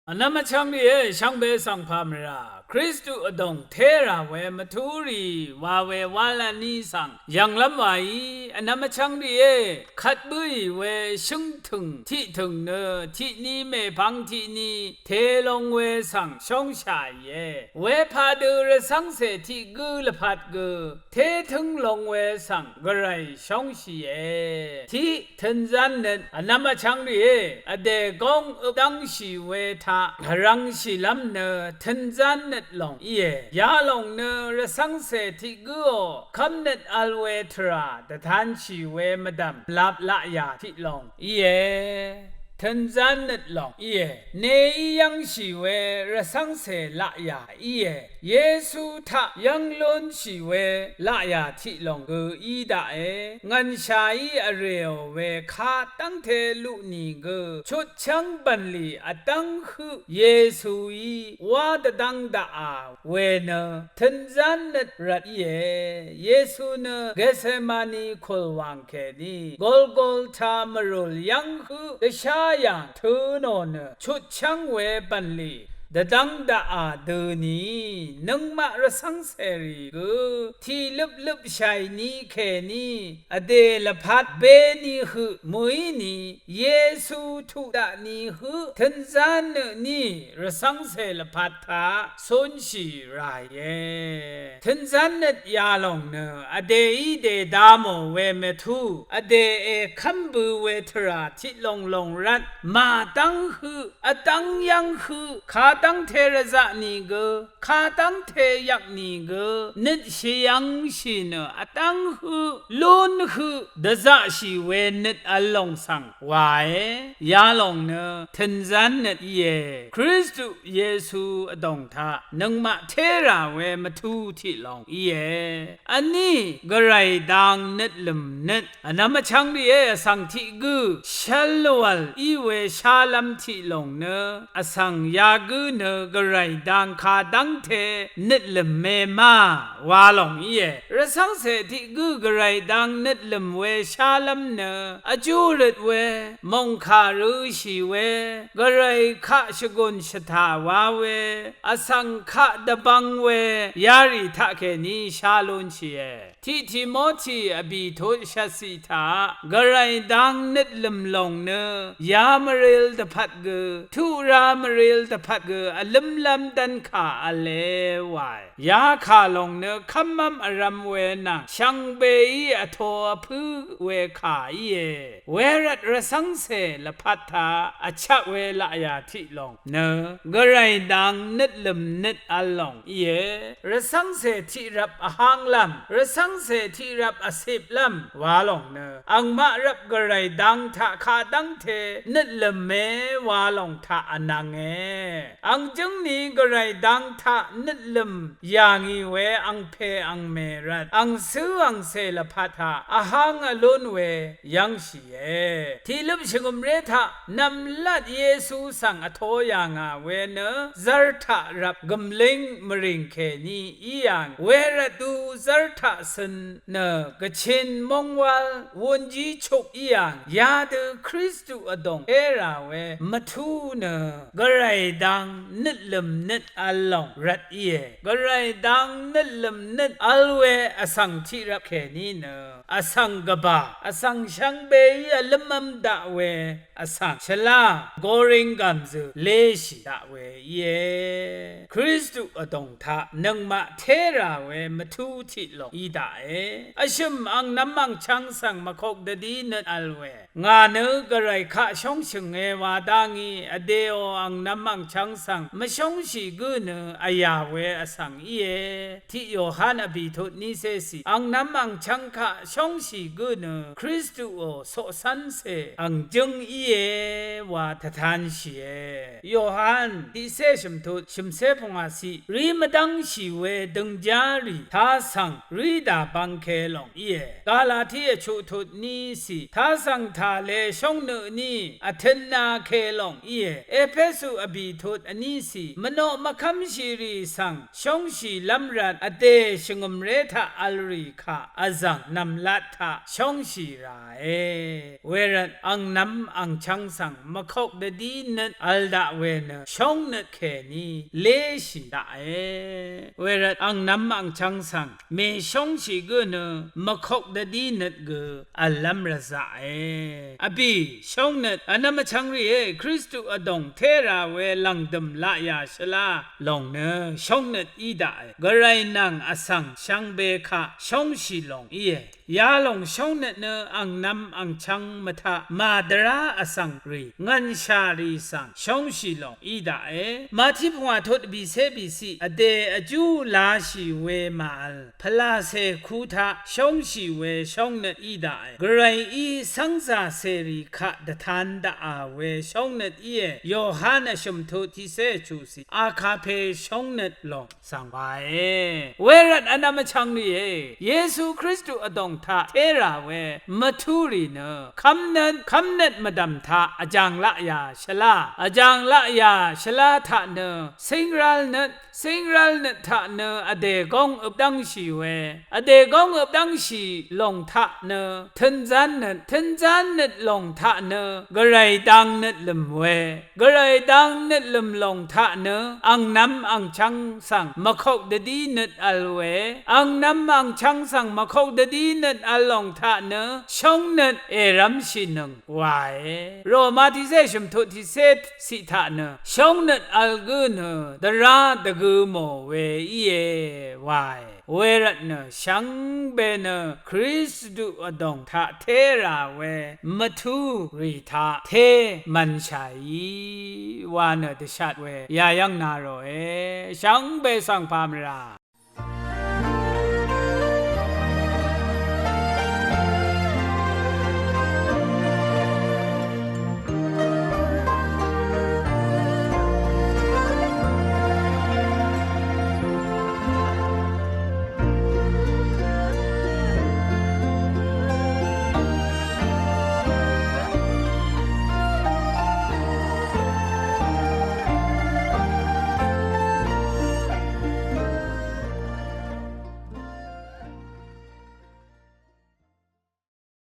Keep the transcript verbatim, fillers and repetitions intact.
Vnvm vchvng rìé, shvngbe svng pà mvrà Kristu vdòng té rà we mvtú rì wa we wálv́m ní svng yv̀nglv́m wàí, vnvm vchvng rìé, kvt bǿì we shǿngtø̀ng tiqtø̀ng nø tiqni mèpvng tiqni tē long we svng shóngshàìe. Wepadø rvcv́ngcè tiq gǿ lvpat gø té tǿng long we svng Gvray shóngshìe. Tiq tø̀nzán nøt vnvm vchvng rìé, vdè góng øp dv́ngshì we taq vrv̄ngshìlv́m nø tø̀nzán nøt lòng íe. Yalòng nø rvcv́ngcè tiq gǿò kv́mnøt vl we tvrà dvtanshì we mvdv̀m lap laqyà tiq lòng íe. Tø̀nzán nøt lòng íe. Neí yv́ngshì we rvcv́ngcè laqyà íe. Yesu taq yv́ng lúnshì we laqyà tiq lòng gø í daqe. Ngv̀nshàí vrèò we kadv́ngte luq nìgø chutchv́ng bv̀nlì vdv́ng høq Yesuí wá dvdv́ng daqà we nø tø̀nzán nøt rvt íe. Yesu nø Getsemani kùlwàng kèní Golgota mvrùl yv́ng høq dvshá yàng tø̄ nò nø chutchv́ng we bv̀nlì dvdv́ng daqà dø̄ nì, nøngmaq rvcv́ngcèrì gø tìløpløp shàì ni kèní vdè lvpat beni høq mø̀í ni, Yesu tuq daq ni høq tø̀nzán nø ni rvcv́ngcè lvpat taq cúnshì ràìe. Tø̀nzán nøt yalòng nø vdèí dèda mò we mvtú, vdè èkv́m bø̄ we tvrà tiq lòng lòng rvt màdv́ng høq, vdv́ng yv́ng høq, kadv́ngte rvzaq nìgø, kadv́ngte yvk nìgø nøt shvyv̄ngshì nø vdv́ng høq, lún høq dvzaqshì we nøt vl lòng svng wàe. Yalòng nø tø̀nzán nøt íe. Kristu Yesu vdòng taq nøngmaq té rà we mvtú tiq lòng íe. Vní Gvray dang nøtlø̀m nøt vnvm vchvng rìé, vsvng tiq gǿ shvlv̀l í we shálv́m tiq lòng nø vsvng yagǿ nø Gvray dang kadv́ngte nøtlø̀me ma wa lòng íe. Rvcv́ngcè tiq gǿ Gvray dang nøtlø̀m we shálv́m nø vjú røt we, mòngkà rø̄shì we, Gvray kaq shvgùn shvtà wa we, vsvng kaq dvbvng we yarì taqkèní shá lúnshìe. Tiq Timoti vbì tut shvtciq taq Gvray dang nøtlø̀m lòng nø ya mvril dvpvt gø, tuq ra mvril dvpvt gø vlǿmlv́m dv́nkà v̄le wae. Yakà lòng nø kv́mv́m vrv̄m we nvng shvngbeí vto vpǿ we kà íe. Wervt rvcv́ngcè lvpat taq vchaq we laqyà tiq lòng nø Gvray dang nøtlø̀m nøt vl lòng íe. Rvcv́ngcè tiqrvp vhánglv́m, rvcv́ngcè tiqrvp vciplv́m wa lòng nø angmaq rvp Gvray dang taq kadv́ngte nøtlø̀me wa lòng taq vnvnge. Ang jǿngni Gvray dang taq nøtlø̀m yà ngì we angpè angmè rvt angcǿ angcè lvpat taq vháng vlún we yv́ngshìe. Tiqløp shvngø̀mré taq nv̀mlat Yesu svng vto yà ngà we nø zv́r taq rvp gø̀mlíng mvrìng kèní í yà ngì. Wervt du zv́r taq cøn nø gvchin móngwál wunjí chuq í yà ngì. Yadø Kristu vdòng é rà we mvtú nø Gvray dang nøtlø̀m nøt vl lòng rvt íe. Gvray dang nøtlø̀m nøt vl we vsvng tiqrvp kèní nø vsvng gvbà, vsvng shvngbeí vlǿmv́m daq we vsvng shvlá goring gv̀mzø̀ léshì daq we íe. Kristu vdòng taq nøngmaq té rà we mvtú tiq lòng í daqe. Vshø̀m ang nv́m angchv́ng svng mvkok dvdí nøt vl we ngà nø Gvray kaq shóngshø̀nge wa dá ngí, vdèò ang nv́m angchv́ng svng mvshóngshì gǿ nø vyà we vsvng íe. Tiq Yohan vbì tut nícé cì, ang nv́m angchv́ng kaq shóngshì gǿ nø Kristuò coqcv́ncè ang jǿng íe wa dvtanshìe. Yohan tiqcé shø̀mtut shø̀mcé pungwàciq, rí mvdv́ngshì we døngjá rì tasvng rí dà bvngke lòng íe. Galati vchuqtut nícì tasv̀ng tàle shóngnø ní vtøtnake lòng íe. Epesu vbìtut vnícì mvnoq mvkv́mshìrì svng shóngshìlv́m rvt vdè shvngø̀mré taq v̄l rì kà vzv̀ng nv̀mlat taq shóngshì ràe. Wervt angnv̄m angchv̄ng svng mvkok dvdí nøt v̄l daq we nø shóngnøt kèní léshì daqe. Wervt angnv̄m angchv̄ng svng mèshóngshì gǿ nø mvkok dvdí nøt gø v̀llv́m rvzaqe. Vbì shóngnøt vnvm vchvng rìé, Kristu vdòng té rà we lv̀ngdø̀m laqyà shvlá lòng nø shóngnøt í daqe. Gvray nvng vsvng shvngbe kaq shóngshì lòng íe. Yalòng shóngnøt nø angnv̄m angchv̄ng mvtaq màdvrá vsvng rì ngv̀nshà rì svng shóngshì lòng í daqe. Màtí pungwà tut vbìcé vbìciq vdè vjú lashì we màvl pvlàcè ku taq shóngshì we shóngnøt í daqe. Gvrayí cv́ngzà cèrì kaq dvtan daqà we shóngnøt íe. Yohan vshø̀m tut tiqcé vchuqciq akape shóngnøt lòng svng wae. Wervt vnvm vchvng rìé, Yesu Kristu vdòng taq té rà we mvtú rì nø kv́mnøt, kv́mnøt mvdv̀m taq vjàng laqyà shvlá, vjàng laqyà shvlá taq nø cíngrálnøt, cíngrálnøt taq nø vdè góng øp dv́ngshì we, vdè góng øp dv́ngshì lòng taq nø tønzánnøt, tønzánnøt lòng taq nø Gvray dangnøt lø̀m we, Gvray dangnøt lø̀m lòng taq nø angnv̄m angchv̄ng svng mvkok dvdí nøt v̄l we, angnv̄m angchv̄ng svng mvkok dvdí nøt v̄l lòng taq nø shóngnøt èrv́mshìnøng wae. Roma tiqcé vshø̀m tut tiqcé ciq taq nø shóngnøt v̄l gǿ nø dvrá dvgø mò we íe wae. Wervt nø shvngbe nø Kristu vdòng taq té rà we mvtú rì taq té mv̀nshàí wa nø dvshat we yayv́ng na ròe. Shvngbe svng pà mvrà